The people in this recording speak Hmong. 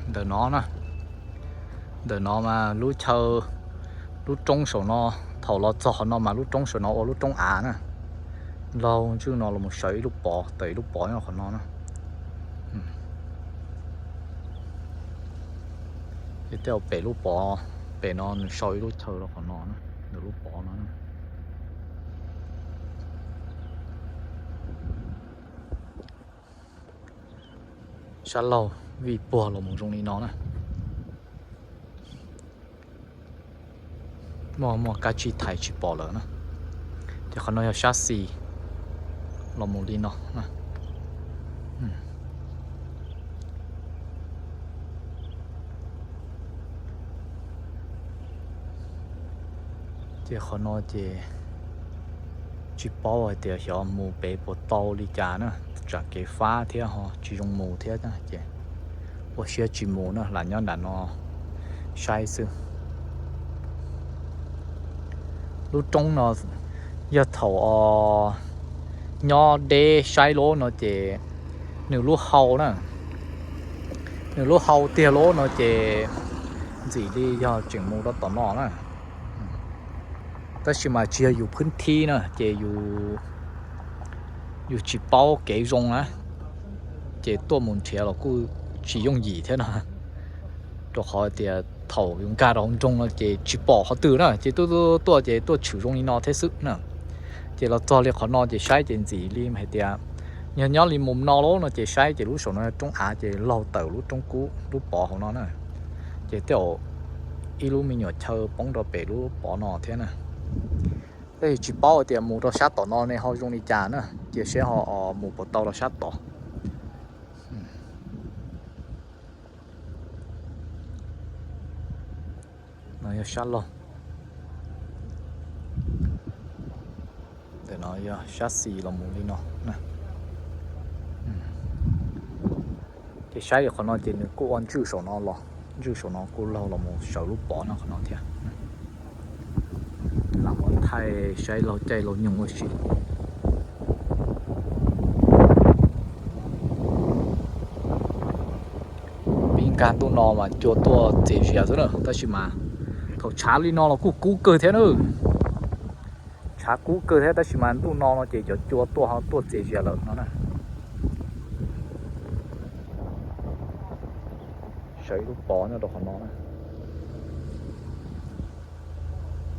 Ntawm no na, ntawm no mas lub chaw, lub roob saum no, thaum los txog qhov no mas lub roob saum no ua lub roob av na. Laug ntswj no los mus sawv ib lub pov, tawm ib lub pov nyob qhov no na. Ces tej zaum pem lub pov, pem no nws sau ib lub chaw rau qhov no na, ntawm lub pov no na. Sab laug vij puag los mus zoo li no na. Muaj muaj kab tsib thaiv tsis pom lawm na. Ces qhov no yog sab xis los mus li no na. Ces qhov no ces tsis paub hais tias xyov mus pem puas tau li cas na, tsam kev fab thiab ho tsis zoo mus thiab ces ua siab tsis mus na, lam nyob nram no saib xwb. Lub roob no yog thaum nyob deb saib lub no ces nws lub hau na, nws lub hau tiag lub no ces ntxim li yog tseem mus rau tom no na. Tab sis mas tsis yog yus phwb thib na ces yus tsis paub kev zoo na, ces tuaj mus nrhiav los kuj tsis yooj yim thiab no. Rau qhov tias thaum yus nkag rau hauv nroog no ces tsis pom qhov twg na, ces tuaj tuaj tuaj ces tuaj tshwm zoo li no thiab xwb na. Ces los txog li qhov no ces saib ces ntxim li hais tias yog nyob li mus no lub no ces saib ces lub saum no roob av ces laug tawm lub roob kub lub pov hauv no na. Ces tej zaum ib lub me nyuam chaw poob rau pem lub pov no thiab na. Tab sis tsis paub tias mus rau sab tom no ne ho zoo li cas na, cia seb ho mus puas tau rau sab tod. No yog sab laug. Ntawm no yog sab xis los mus li no. Ces saib li qhov no ces nws kuj ua ntswj saum no los, ntswj saum no kuj laug los mus sawv lub pov no qhov no thiab. Lam ua thaij saib laug caij laug nyoog ua si. Pib nkag ntuj no mas cua tuaj txias zias xwb na, tab sis mas thaum tshav li no los kuj kub kawg thiab na. Tshav kub kawg thiab tab sis mas ntuj no no ces cov cua tuaj ho tuaj txias zias lawm no na. Sawv ib lub pov nyob rau qhov no.